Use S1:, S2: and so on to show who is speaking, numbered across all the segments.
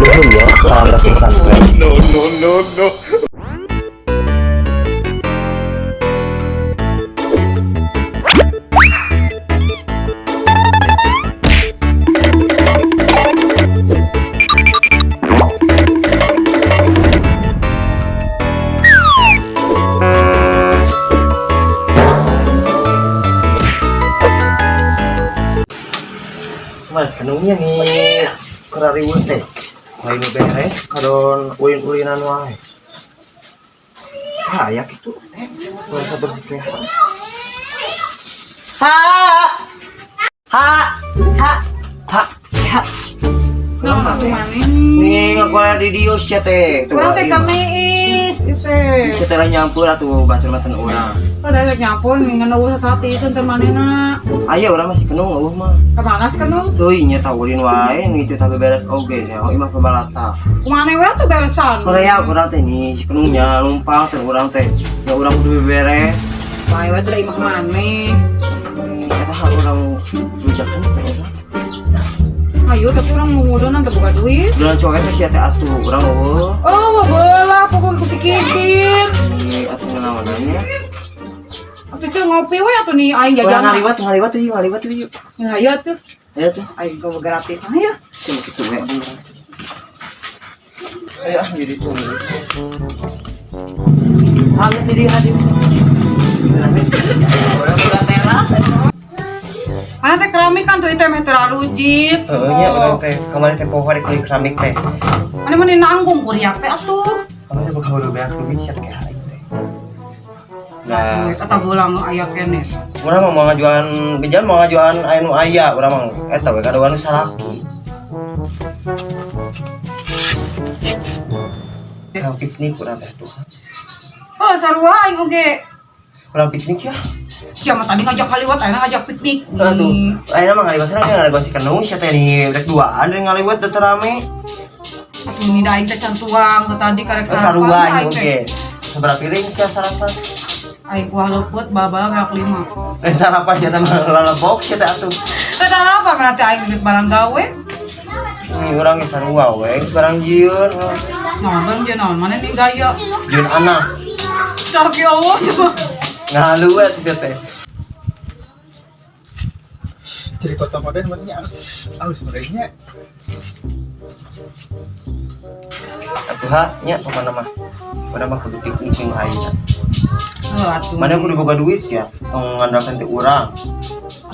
S1: Nuhun ya, parantos subscribe.
S2: No, no, no, no.
S1: Mas kenungnya nih keur riweuh teh. Lain nu beres kadon ulin-ulinan wae. Aya kitu merasa bersih teh. Ha ha ha ha ha.
S3: Nah, atuh maneh.
S1: Nih ngagoler di dieu sia teh. Tuh,
S3: Urang teh
S1: ieu.
S3: kameis ieu teh.
S1: Sia teh lah nyampur atuh batur matan urang.
S3: Pada rek nyampur ngan eueuh sasatiseun teh manehna.
S1: Aya urang masih kenung eueuh mah.
S3: Ka mana sih kenung?
S1: Teuing nya ulin wae nu itu tapi beres oge nya oh imah pabalata.
S3: Kumaha we atuh beresan?
S1: Korea urang teh nih si kenungnya numpang teh urang teh. Ya urang kudu beberes.
S3: Bae we teh da imah maneh.
S1: Eta hal urang rujakan teh urang.
S3: Ayo tapi urang mau ngudunan teh boga duit.
S1: Udah cowok teh sia teh atuh urang eueuh.
S3: Oh, belah pokok ku si Kipin.
S1: Nih atuh naonan nya.
S3: Atuh ceu ngopi we atuh nih aing
S1: Urang
S3: jajan.
S1: ngaliwat ngaliwat tuh yuk ngaliwat tuh yuk.
S3: Ya ayo tuh.
S1: Ayo tuh.
S3: Aing kau gratis ayo.
S1: Cuma kitu we. Ayo ah jadi tuh. Hamil jadi hadir. Urang buka teras.
S3: Mana teh keramik kan tuh itu meh terlalu jip.
S1: Heeh nya urang teh kamari teh poho rek beli keramik teh.
S3: Mana mana nanggung kuriak teh atuh.
S1: Kamari teh buka udah banyak duit siap kayak aing teh. Nah,
S3: Duit atau gulang aya keneh.
S1: urang mah mau ngajualan bijan mau ngajualan aya nu aya, urang mah eta we kadoan nu salaki. Urang piknik urang teh tuh.
S3: Oh, sarua aing oge.
S1: Urang piknik ya.
S3: Siapa tadi ngajak kaliwat, ayeuna ngajak piknik.
S1: Nah tuh, ayeuna mah ngaliwat urang ngaliwat si kenung sia teh nih rek duaan dari ngaliwat teu rame.
S3: Atuh ni da aing teh can tuang teh tadi karek
S1: Oh, sarua
S3: sarapan
S1: aing
S3: aing teh.
S1: oge. Sabaraha piring sia sarapan?
S3: Aing kuah leupeut babal ngak lima.
S1: Eh sarapan sia teh mah lalebok sia teh atuh.
S3: Teh apa berarti aing geus barang gawe.
S1: Ini urang ge sarua we, geus barang jieun.
S3: Naon bang jeung naon mana nih gaya.
S1: Jieun anak.
S3: Sok ya Allah coba.
S1: Ngahalu we atuh sia teh.
S2: Jadi kota modern sebenarnya halus sebenarnya.
S1: Atuh ha nya pokona mah. Urang mah kudu piknik minggu ayeuna.
S3: Heuh atuh.
S1: Mana kudu boga duit sia, tong ngandalkeun ti urang.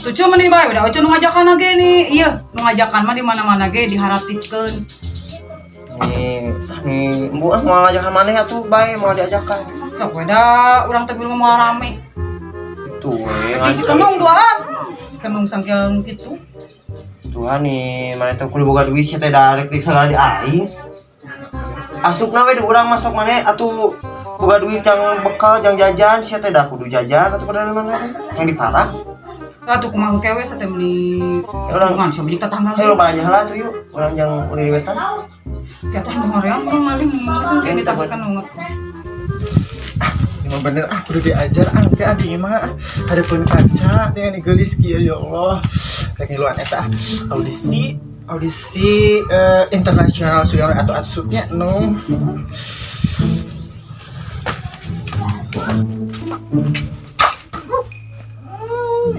S3: Atuh ceu meni bae da euceun nu ngajakan ge nih. Iya, nu ngajakan mah di mana-mana ge diharatiskeun.
S1: Nih, nih, embu ah mau ngajakan maneh atuh bae mau diajakan.
S3: Sok we da urang teh belum mau rame.
S1: Itu we.
S3: Si kenung duaan. Si kenung sangkeung kitu.
S1: Tuhan nih, mana teh kudu boga duit sia teh da rek segala di aing. Asupna we di urang masuk maneh atuh boga duit jang bekal jang jajan sia teh da kudu jajan atuh pada mana teh yang diparah.
S3: Atuh kumaha engke we teh meni.
S1: Urang-
S3: Urang sok jeung tetangga.
S1: Ayo balanja heula atuh yuk, urang jang ulin wetan.
S3: Ya teh nu hoream urang maling geus di tas kenung.
S2: Emang bener ah kudu diajar ah ke adi mah hadapan kaca teh nih geulis kieu ya Allah. Rek ngiluan eta ah. Audisi audisi internasional sudah atau asupnya no.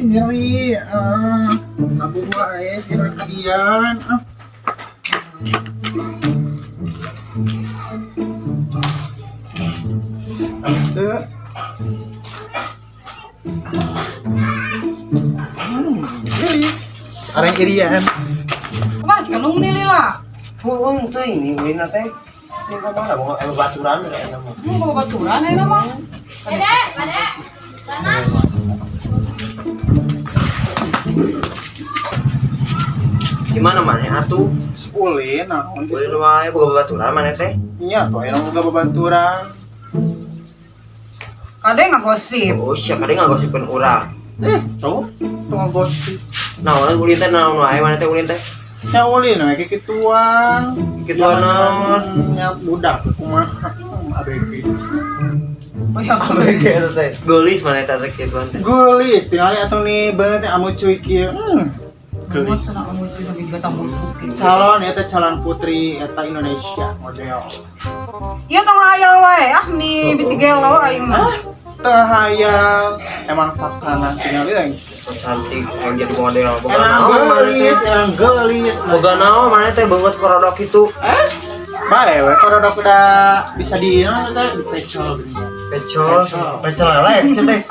S2: Nyeri ah abu wae sih kalian ah. Itu. Gelis. Orang irian.
S3: Kemana si kenung nih lila?
S1: Heeh, teh ini ulin teh. Ini ka mana boga anu baturan da eta mah.
S3: Mau baturan ayeuna mah.
S1: Gimana maneh atuh?
S2: Ulin naon gitu.
S1: Ulin wae boga baturan maneh teh.
S2: Iya tuh aya boga babaturan.
S3: Kade ngagosip.
S1: Oh, sia kade ngagosipkeun urang.
S2: Tuh, tuh ngagosip.
S1: Nah, urang ulin teh naon wae maneh teh ulin teh?
S2: Nya ulin we kikituan.
S1: Kikituan naon?
S2: Nya budak kumaha ABG.
S3: Oh ya.
S1: ABG eta teh. Geulis maneh teh teh kituan teh.
S2: Geulis tingali atuh nih beungeut teh amu cuy kieu. Geulis.
S3: Cenah amun cuy lagi juga musuh gitu.
S2: Calon eta calon putri eta Indonesia model.
S3: Ieu tong hayal wae ah nih bisi gelo aing mah.
S2: Teu hayang emang faktana tinggal euy.
S1: Cantik yang jadi model. Boga
S2: Emang
S1: naon mana
S2: geulis,
S1: teh?
S2: emang geulis.
S1: Boga naon mana teh beungeut korodok itu.
S2: Eh? Bae we korodok udah bisa di naon teh di pecel gini.
S1: Pecel, pecel lele sih teh.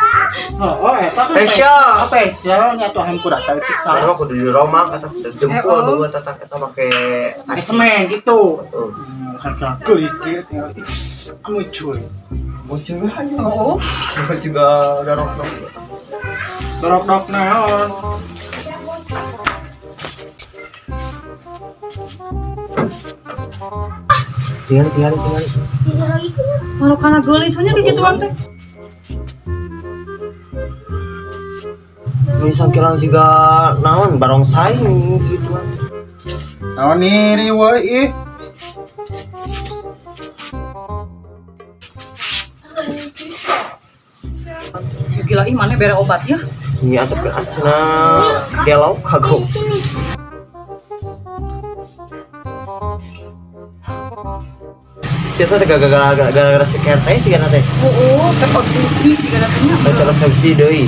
S2: Oh, eta kan
S1: Pecel.
S2: Pecel nya tuh hayang kurasa itu
S1: Mana
S2: salah.
S1: mah kudu diromak eta jempol
S3: Eh, oh.
S1: beungeut eta eta make
S2: Pakai semen gitu.
S1: Oh.
S2: Sampai geulis gitu tinggal. Ih, Amu cuy.
S1: Muncul aja.
S3: Oh.
S1: Juga dorok-dorok.
S2: Dorok-dorok naon.
S1: Tinggal, tinggal, tinggal.
S3: Marokana geulis nya kayak gituan teh.
S1: Ini sangkilang juga naon barongsai gituan.
S2: Naon nih riweuh ih.
S3: Gila ih mana bere obat ya.
S1: Ini atau ah cenah gelo kagok. Cerita teh gara-gara si kerte sih kan teh.
S3: Oh, teh obsesi tiga datanya.
S1: Teh resepsi deui.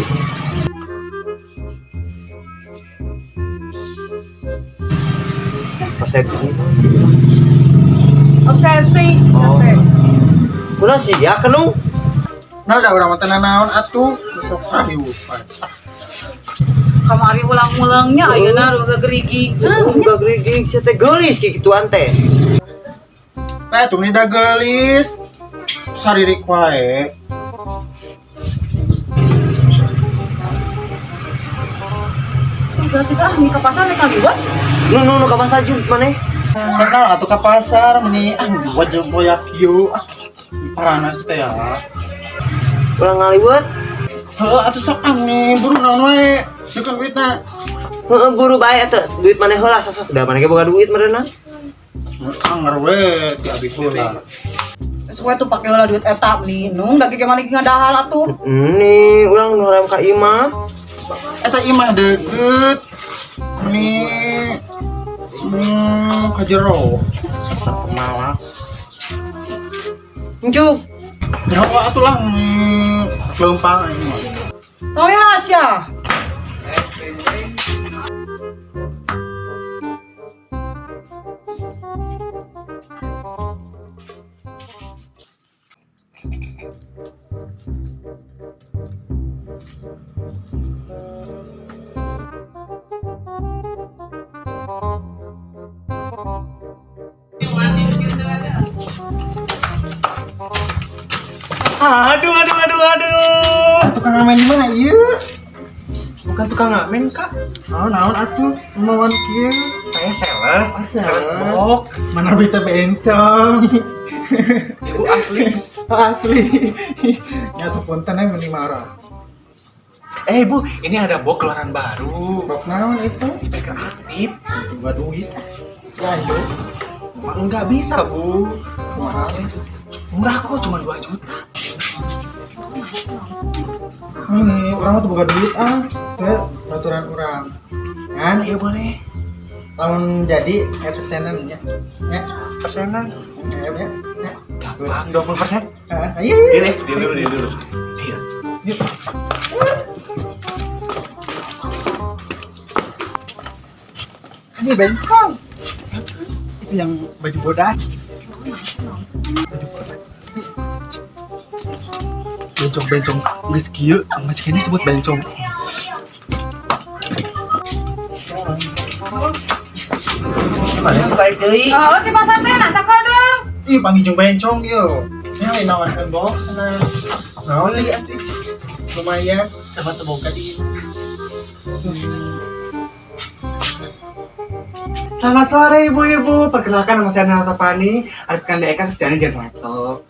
S1: Resepsi sih.
S3: Obsesi
S1: Oh.
S3: teh.
S1: Kunaon sih ya kenung?
S2: Nah, da urang mah teu naon atuh. Sok riweuh.
S3: Kamari ulang-ulangnya ayeuna nu gerigig.
S1: Udah gerigig sih teh geulis kayak gituan teh.
S2: Teh tuh da geulis. Saririk wae.
S3: Berarti ah nih ke pasar nih kaliwat.
S1: Nu nu nu ka pasar jeung maneh?
S2: Senang atuh ka pasar meni ah wajah boyak kieu. Ah, paranas teh ya.
S1: Urang ngaliwet.
S2: Heuh atuh sok ah nih buru naon wae. Cukup duitna.
S1: Heeh buru bae atuh duit maneh heula sosok. Da maneh ge boga duit meureunna.
S2: Anger we ti abi heula.
S3: Terus we tuh pake heula duit eta nih. Nung da ge maneh ngadahar atuh.
S1: Ini urang nu hoream ka imah.
S2: Eta imah deukeut. Meni ka jero. Dasar pemalas.
S1: Encu.
S2: Jero atuh lah leumpang ini mah.
S3: Tong lihat ya.
S4: Aduh, aduh, aduh, aduh.
S2: Tukang ngamen di mana ieu?
S4: Bukan tukang ngamen, Kak.
S2: Naon naon atuh mawan kieu.
S4: Saya sales,
S2: Ah,
S4: sales bok.
S2: Mana bita bencong.
S4: Ibu asli.
S2: Oh, asli. Ya tuh punten we meni marah.
S4: Ibu, ini ada bok keluaran baru.
S2: Bok naon itu?
S4: Speaker aktif.
S2: Dua duit. Ya ayo.
S4: Enggak bisa, Bu.
S2: Mahal.
S4: Yes. Murah kok, cuma 2 juta.
S2: Ini orang mah tuh boga duit ah. Tuh aturan orang. Kan?
S4: Iya boleh.
S2: Lamun jadi persenan ya. Ya,
S4: Persenan.
S2: ya, ya. Ya.
S4: Gampang, 20%.
S2: Ah, iya, iya.
S4: Deal ya, deal dulu, deal dulu. Deal.
S2: Yuk. Ini bencong. Itu yang baju bodas. Baju bodas.
S4: Bencong-bencong geus kieu, masih kene sebut bencong.
S1: Balik deui.
S3: Oh, di pasar teh nah sakedeung.
S2: Ih, panggil jeung bencong ieu. Ini lain nawarkeun box cenah. Naon lagi atuh? Lumayan, dapat teu boga di.
S4: Selamat sore ibu-ibu, perkenalkan nama saya Nana Sopani, Arif Kanda Eka Setiani Janwato.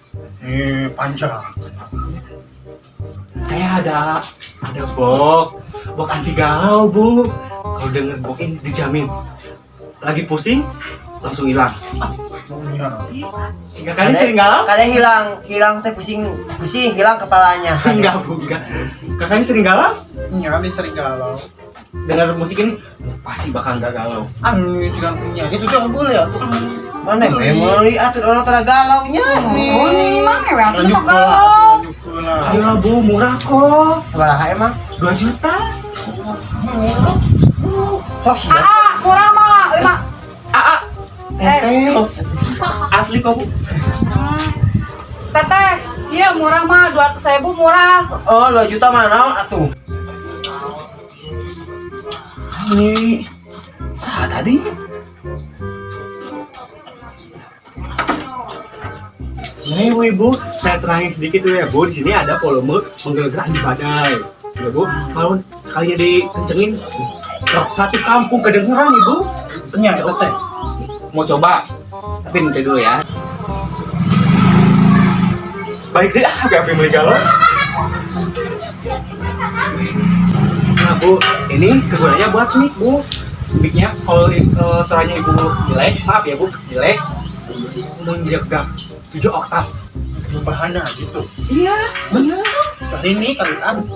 S2: Panjang.
S4: Saya ada bok, bok anti galau bu. Kalau denger bok ini dijamin lagi pusing langsung hilang.
S2: Iya.
S4: Sehingga kali sering galau?
S1: Kadang hilang, hilang teh pusing, pusing hilang kepalanya.
S4: Enggak bu, enggak. Kakaknya sering galau?
S2: Iya, kami sering galau.
S4: Dengar musik ini pasti bakal nggak galau.
S2: Anu sugan punya gitu jangan boleh ya.
S1: Mana we meuli atuh orang tara galau nya.
S3: Oh, nih mang we atuh
S2: Lanjut
S3: sok
S2: lah,
S3: galau.
S2: lanjut lah.
S4: Ayolah Bu, murah kok.
S1: Sabaraha emang?
S4: 2 juta.
S1: Sok sih.
S3: Aa, murah mah 5.
S4: Aa, teteh. Asli kok Bu.
S3: Teteh, iya murah mah 200.000 murah.
S1: Oh, 2 juta mana naon atuh?
S4: Ini saat tadi. Ini Bu Ibu, saya terangin sedikit dulu ya Bu. Di sini ada volume menggelegar anti badai. Ya Bu, kalau sekalinya dikencengin satu kampung kedengeran Ibu.
S2: Nya eta teh.
S4: Mau coba? Tapi nanti dulu ya. Baik deh, api-api beli galon. Nah Bu, ini kegunaannya buat mic Bu. Micnya kalau suaranya Ibu jelek, maaf ya Bu, jelek, menjaga 7 oktav.
S2: Bahana gitu.
S4: Iya, bener.
S2: Soal ini kali an.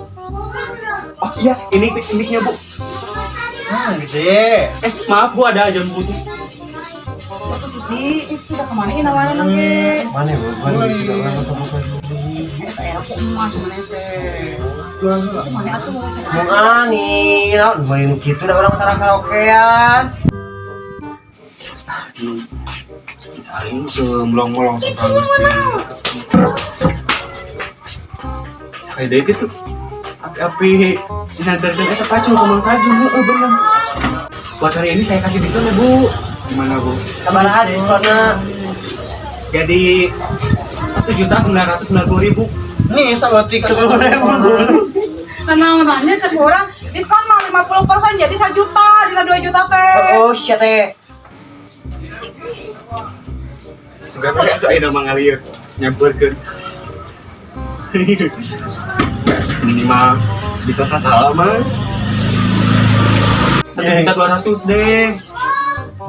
S4: Oh iya, ini micnya Bu.
S2: Gede.
S4: Maaf Bu, ada jam butuh.
S3: Satu biji, itu udah kemana ini nawaran lagi?
S1: Mana Bu? Mana juga orang ketemu kan.
S3: Eta ya aku emas mana teh.
S2: Jualan lah.
S3: Itu mana atuh cek.
S1: Mung ani, naon meuli nu kitu da urang tara karaokean.
S4: Aing melong-melong sama sekali deh gitu. Api-api nganterkeun eta pacul ke Mang Kajung, heeh bener. Buat hari ini saya kasih diskon ya, Bu. Gimana, Bu?
S1: Sabaraha diskonnya?
S4: Jadi 1.990.000.
S2: Nih saeutik.
S3: Tenang nanya cek orang diskon mah 50% jadi 1 juta, dina 2 juta teh.
S1: Oh, sia teh.
S4: Sugan we atuh ayeuna mah ngalir nyamperkeun. Minimal bisa sasalah mah. 1.200.000 deh.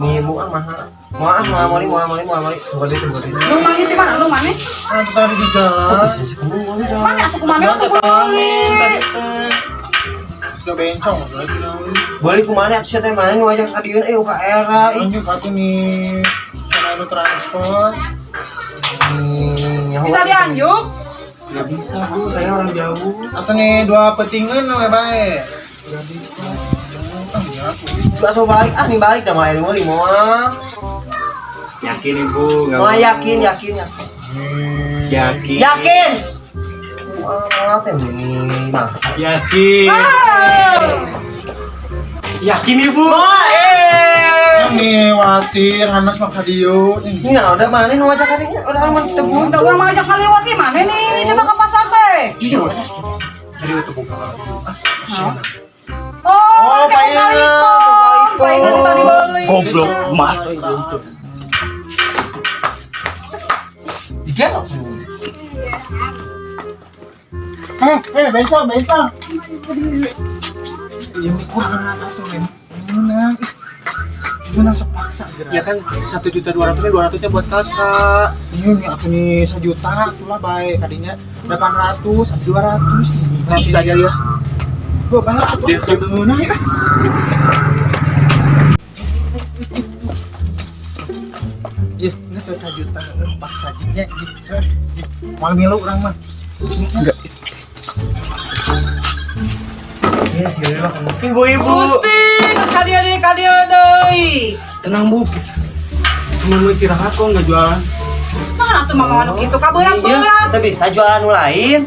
S1: Nih bu ah mahal. Moal ah moal meuli moal meuli moal meuli. Boga duit boga duit.
S3: Lu mangi di mana? Lu mana?
S2: Ah, tadi di jalan.
S3: Mana atuh kumane atuh beli.
S2: Tadi teh. Juga bencong lagi naon.
S1: Beli kumane atuh sia teh mana nu ajak ka dieu euy ka era ih.
S2: Lanjut aku nih. Karena lu transport.
S1: Nyaho.
S3: Bisa dianjuk?
S4: Gak bisa Bu, saya orang jauh.
S2: Atau nih dua petingan we bae.
S4: Gak bisa.
S2: Ah, ya aku.
S1: Itu atau balik ah nih balik dah malah meuli moal.
S4: Yakin Ibu, nggak
S1: Moal
S4: mau.
S1: yakin yakin yakin.
S4: Yakin.
S1: Yakin. Moal teh meuli bangsa.
S4: Yakin. Yakin Ibu.
S2: Nih watir hanas mah ka dieu. Nih.
S1: Ini nah, udah mana nu ajak ka dieu udah aman teu
S3: Udah
S1: butuh.
S3: urang mah ajak ngaliwat di mana nih? Kita ke pasar teh.
S1: Jujur aja.
S2: Tadi itu buka lagi. Ah, sih.
S3: Oh,
S1: Oh,
S3: kayak
S1: palingan,
S3: kaliton. Palingan tadi beli.
S4: Goblok, masuk belum tuh.
S1: Digelok.
S2: Bencong, bencong. Iya, kurang atuh, men. Menang. Gimana sok paksa gerak.
S4: Ya kan 1.200.000-nya 200-nya buat kakak.
S2: Iya nih aku nih 1 juta itulah baik tadinya 800, 200.
S4: 100 aja ya.
S2: Gua balik atuh.
S4: Dia tuh.
S2: Nah, ya. Iya, ini selesai 1 juta, paksa jiknya, jik, jik. Mau milu orang mah.
S4: Enggak.
S1: Iya sih, udah kamu.
S4: Ibu-ibu.
S3: Gusti, geus ka dieu deui, ka dieu deui.
S4: Tenang Bu. Cuma mau istirahat kok nggak jualan.
S3: Nah, atuh mama anu kitu ka berat-berat.
S1: Kita bisa jualan nu lain.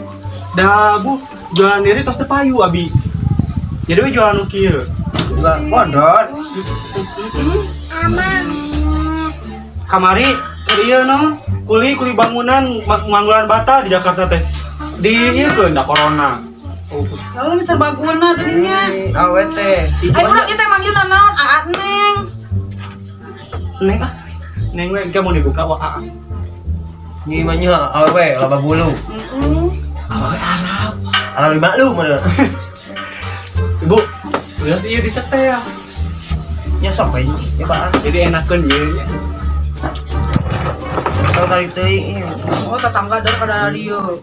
S4: Dah Bu, jualan diri tos teu payu abi. Jadi we jualan nu kieu.
S1: Jualan bodor.
S4: Kamari keur ieu no, kuli kuli bangunan manggulan bata di Jakarta teh. Di ieu keun da corona.
S3: Lalu ini serbaguna geuning.
S1: Awe teh.
S3: Ayo urang kita manggil naon? Aa Neng.
S4: Neng ah. Neng we engke mau dibuka wah aa.
S1: Ini mah nya awe loba bulu.
S3: Heeh.
S1: Awe Arab. Arab di maklum meureun.
S4: Ibu, geus ieu disetel.
S1: Nya sok we nyobaan.
S4: Jadi enakeun ieu nya.
S1: Atau tarik teuing ih.
S3: Oh, tetangga dari kada dieu.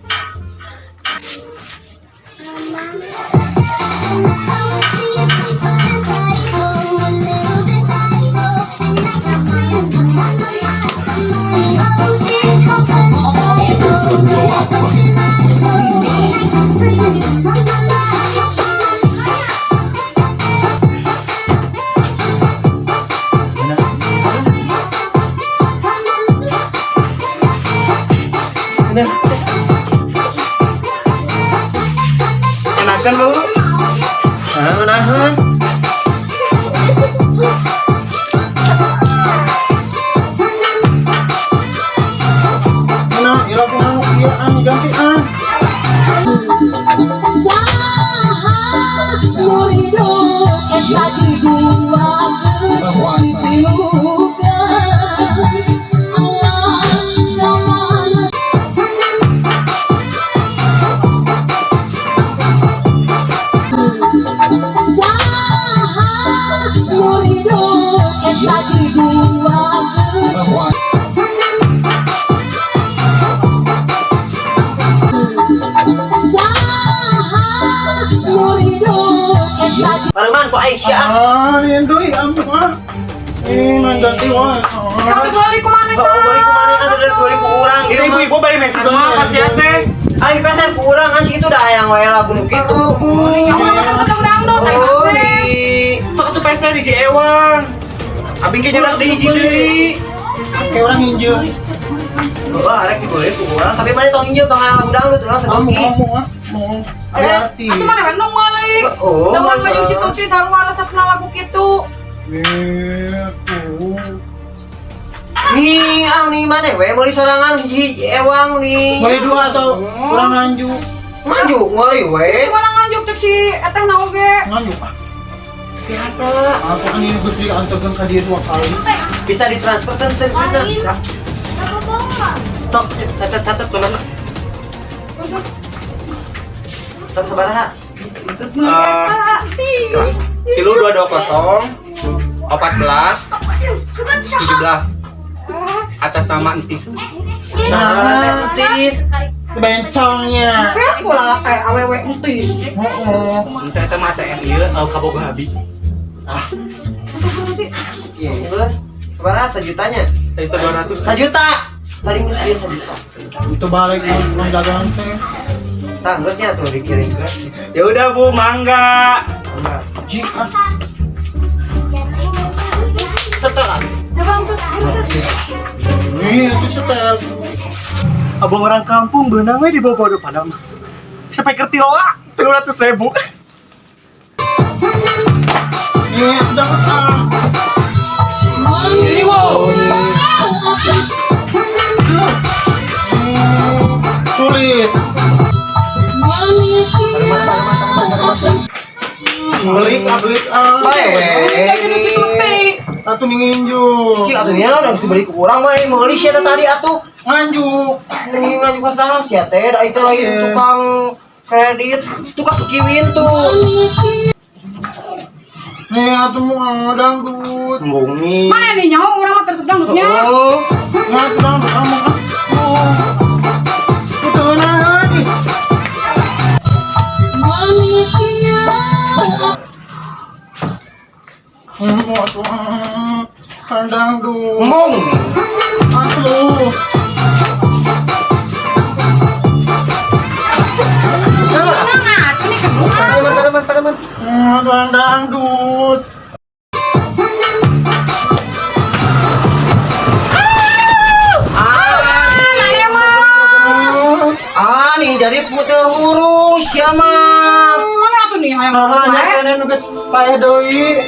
S4: Bener. Enakan bau.
S1: Nah, nahan.
S2: Mana ieu lagu anu ieu anu ganti ah.
S5: Saha murido eta dibuakeun ditilukan Allah kamana. Saha murido eta dibuakeun. Saha murido eta.
S1: Pareman ku Aisyah.
S2: Ah, ini deui ampun ah. Ini main ganti wae.
S3: Sampai beli kumana
S1: Oh, beli ku mana atuh dari beli ku urang
S4: Itu ibu-ibu bari meser mah pasti teh.
S1: Aing peser ku urang kan situ dah hayang wae lagu nu kitu.
S3: Kamu mah tetep dangdut aing
S1: Oh,
S3: mah.
S1: di
S4: Sok atuh peser di Ewang. Abing ge nyerak deui hiji deui.
S2: Kayak orang injil.
S1: Wah, arek dibeli ku urang, tapi mana tong injil tong hayang lagu dangdut urang teu
S2: Kamu
S1: beuki.
S2: kamu ah. Mau hati.
S3: Atuh mana kan nu meuli.
S1: Oh,
S3: Da urang
S1: masa.
S3: mah jeung si Tuti sarua resepna lagu kitu.
S2: Gitu.
S1: Nih, ah nih mana we meuli sorangan hiji ewang nih.
S2: Beli dua atau kurang nganjuk?
S1: Maju meuli we.
S3: Gimana nganjuk cek si eteh na oge.
S2: Nganjuk ah.
S4: Biasa.
S2: Aku kan ini geus diantarkeun ka dia dua kali.
S1: Bisa ditransfer kan teu teu bisa. Sok
S4: Catat-catat bener.
S1: Sok sabaraha?
S4: Eh, 3220 14 17 atas nama Entis.
S1: Nah, entis.
S2: Bencongnya.
S3: Tapi aku lah kayak awewe entis.
S2: Heeh.
S4: Ente eta mah ATM ieu kabogoh abi.
S1: Iya, geus. Sabaraha sejutanya?
S4: Sajuta 200.
S1: Sajuta. Tadi geus dia sajuta.
S2: Itu balik belum dagang teh.
S1: Tah, geus nya tuh dikirim ke.
S4: Ya udah Bu, mangga.
S1: Enggak.
S2: Ji ah.
S1: Setelah.
S3: Coba untuk
S2: Nih, itu setel.
S4: Abang orang kampung beunang we di bawah padang. Sampai kerti lola 300.000.
S2: Nih, udah ah.
S3: Wow.
S2: Sulit. Beli ah, beli ah.
S1: Bae we.
S3: Lagi si Tuti.
S2: Atuh ninginju.
S1: Cik atuh nya udah geus dibeli ku urang mah meuli sia teh tadi atuh.
S2: Nganjuk.
S1: Nih ngaju ka saha sia teh da itu lagi tukang kredit, tukang sukiwin tuh.
S2: Nih atuh mau dangdut.
S1: Embung nih.
S3: Mana nih nyaho urang mah tersep dangdutnya.
S1: Oh.
S2: Nih atuh dangdut kamu ah. Oh. Itu nah ih. Atuh ah. Dangdut.
S1: Embung.
S2: Atuh.
S3: Nah, atuh nih kedua.
S1: Pareman, pareman, pareman.
S2: Atuh dangdut.
S1: Ah,
S3: mah.
S1: Ah, nih jadi putih huruf sia mah.
S3: Mana atuh nih hayang
S2: Nah,
S3: wae.
S2: nya nu geus paeh deui.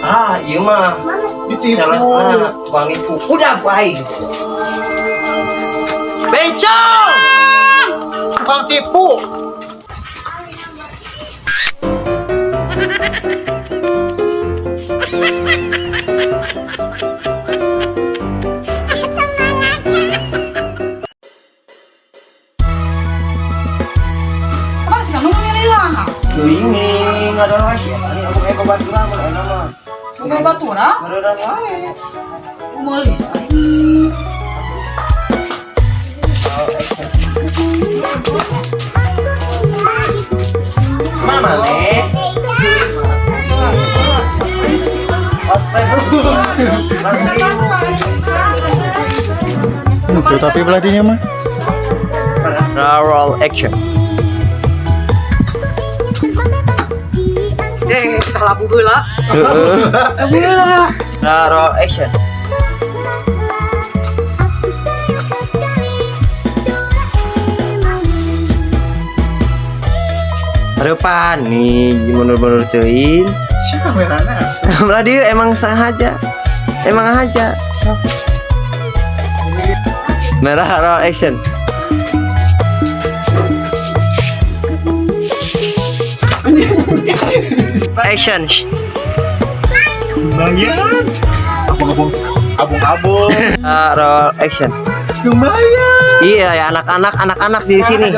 S1: Ah, ieu mah.
S2: Ditipu.
S1: Salesna tukang nipu. Udah ku aing. Bencong.
S2: Tukang tipu.
S3: Apa sih kamu milih lah?
S1: Ini nggak ada rahasia nih aku kayak babaturan mah enak mah.
S3: Boga batura?
S1: Baruran wae.
S3: Meuli aing.
S1: Mana nih?
S2: Itu tapi belah dinya mah.
S1: Roll action.
S3: Eh, kita labu heula. Labu heula.
S1: Nah, roll action. Hareupan nih mundur-mundur teuing.
S2: Siapa kamerana?
S1: Belah dieu emang sengaja. Emang aja. Merah, roll, action. Action. Shh.
S4: Lumayan. Abang-abang, abang-abang.
S1: Roll, action.
S2: Lumayan.
S1: Iya ya, anak-anak, anak-anak di sini.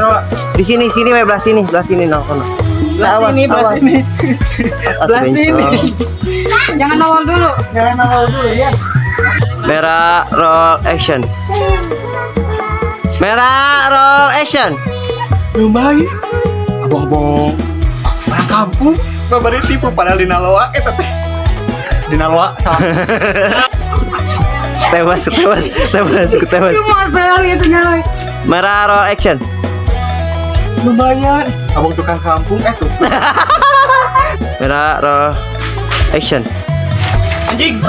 S1: Di sini, sini, we, belah sini, belah sini nongkrong.
S2: Belah sini, belah sini. Belah sini.
S3: Jangan awal dulu.
S2: Jangan awal dulu ya.
S1: Merah, roll, action. Merah, roll, action.
S4: Lumayan. Abang-abang. Orang kampung.
S2: Bapak ditipu padahal dina loa eta teh.
S4: Dina loa salah.
S1: Tewas, tewas, tewas, tewas.
S3: Itu masalah itu nyala.
S1: Merah, roll, action.
S4: Lumayan. Abang tukang kampung eh tuh.
S1: Merah, roll, action.
S4: Anjing.